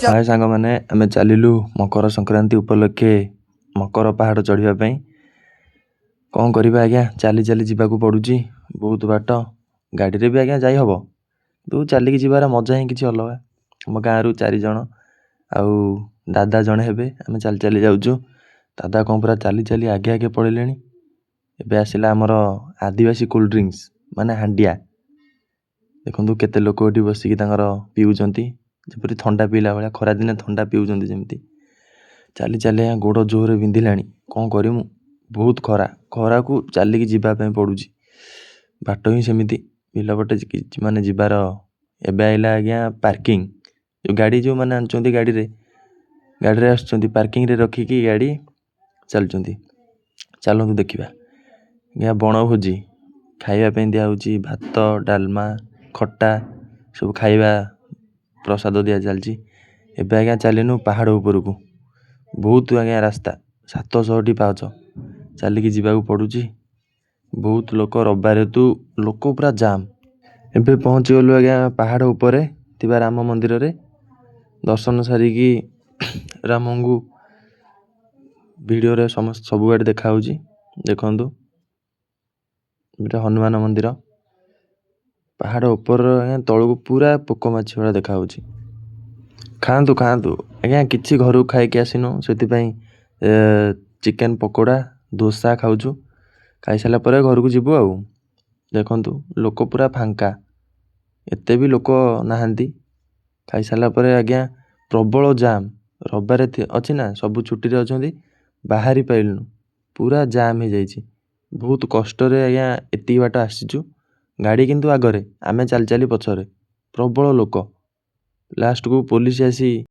ହାଏ ସାଙ୍ଗମାନେ, ଆମେ ଚାଲିଲୁ ମକର ସଂକ୍ରାନ୍ତି ଉପଲକ୍ଷେ ମକର ପାହାଡ଼ ଚଢ଼ିବା ପାଇଁ। କ'ଣ କରିବା ଆଜ୍ଞା, ଚାଲି ଚାଲି ଯିବାକୁ ପଡ଼ୁଛି ବହୁତ ବାଟ। ଗାଡ଼ିରେ ବି ଆଜ୍ଞା ଯାଇ ହେବ, କିନ୍ତୁ ଚାଲିକି ଯିବାର ମଜା ହିଁ କିଛି ଅଲଗା। ଆମ ଗାଁରୁ 4 ଜଣ ଆଉ ଦାଦା ଜଣେ ହେବେ, ଆମେ ଚାଲି ଚାଲି ଯାଉଛୁ। ଦାଦା କ'ଣ ପୁରା ଚାଲି ଚାଲି ଆଗେ ଆଗେ ପଳେଇଲେଣି। ଏବେ ଆସିଲା ଆମର ଆଦିବାସୀ କୋଲ୍ଡ ଡ୍ରିଙ୍କସ୍, ମାନେ ହାଣ୍ଡିଆ। ଦେଖନ୍ତୁ କେତେ ଲୋକ ଏଠି ବସିକି ତାଙ୍କର ପିଉଛନ୍ତି, ଯେପରି ଥଣ୍ଡା ପିଇଲା ଭଳିଆ, ଖରାଦିନେ ଥଣ୍ଡା ପିଉଛନ୍ତି ଯେମିତି। ଚାଲି ଚାଲି ଆଜ୍ଞା ଗୋଡ଼ ଜୋରରେ ବିନ୍ଧିଲାଣି। କ'ଣ କରିମୁ, ବହୁତ ଖରା, ଖରାକୁ ଚାଲିକି ଯିବା ପାଇଁ ପଡ଼ୁଛି। ବାଟ ହିଁ ସେମିତି ବିଲ ପଟେ ମାନେ ଯିବାର। ଏବେ ଆଇଲା ଆଜ୍ଞା ପାର୍କିଂ। ଯେଉଁ ଗାଡ଼ି ଯେଉଁମାନେ ଆଣୁଛନ୍ତି, ଗାଡ଼ିରେ ଗାଡ଼ିରେ ଆସୁଛନ୍ତି, ପାର୍କିଂରେ ରଖିକି ଗାଡ଼ି ଚାଲୁଛନ୍ତି। ଚାଲନ୍ତୁ ଦେଖିବା ଆଜ୍ଞା। ବଣଭୋଜି ଖାଇବା ପାଇଁ ଦିଆହେଉଛି, ଭାତ, ଡାଲମା, ଖଟା ସବୁ ଖାଇବା ପ୍ରସାଦ ଦିଆ ଚାଲିଛି। ଏବେ ଆଜ୍ଞା ଚାଲିନୁ ପାହାଡ଼ ଉପରକୁ। ବହୁତ ଆଜ୍ଞା ରାସ୍ତା, 700ଟି ପାହାଚ ଚାଲିକି ଯିବାକୁ ପଡ଼ୁଛି। ବହୁତ ଲୋକ, ରବିବାର ତୁ ଲୋକ ପୁରା ଜାମ୍। ଏବେ ପହଞ୍ଚିଗଲୁ ଆଜ୍ଞା ପାହାଡ଼ ଉପରେ ଥିବା ରାମ ମନ୍ଦିରରେ। ଦର୍ଶନ ସାରିକି ରାମଙ୍କୁ ଭିଡ଼ିଓରେ ସମସ୍ତ ସବୁଆଡ଼େ ଦେଖାହେଉଛି। ଦେଖନ୍ତୁ, ଏଇଟା ହନୁମାନ ମନ୍ଦିର। ପାହାଡ଼ ଉପର ଆଜ୍ଞା ତଳକୁ ପୁରା ପୋକ ମାଛି ଭଳିଆ ଦେଖାହେଉଛି। ଖାଆନ୍ତୁ ଖାଆନ୍ତୁ ଆଜ୍ଞା। କିଛି ଘରକୁ ଖାଇକି ଆସିନୁ, ସେଥିପାଇଁ ଚିକେନ ପକୋଡ଼ା, ଦୋସା ଖାଉଛୁ। ଖାଇସାରିଲା ପରେ ଘରକୁ ଯିବୁ। ଆଉ ଦେଖନ୍ତୁ, ଲୋକ ପୁରା ଫାଙ୍କା, ଏତେ ବି ଲୋକ ନାହାନ୍ତି। ଖାଇସାରିଲା ପରେ ଆଜ୍ଞା ପ୍ରବଳ ଜାମ୍। ରବିବାର ଅଛି ନା, ସବୁ ଛୁଟିରେ ଅଛନ୍ତି, ବାହାରି ପାରିଲୁନୁ, ପୁରା ଜାମ୍ ହେଇଯାଇଛି। ବହୁତ କଷ୍ଟରେ ଆଜ୍ଞା ଏତିକି ବାଟ ଆସିଛୁ। ଗାଡ଼ି କିନ୍ତୁ ଆଗରେ, ଆମେ ଚାଲି ଚାଲି ପଛରେ, ପ୍ରବଳ ଲୋକ। ଲାଷ୍ଟକୁ ପୋଲିସ ଆସି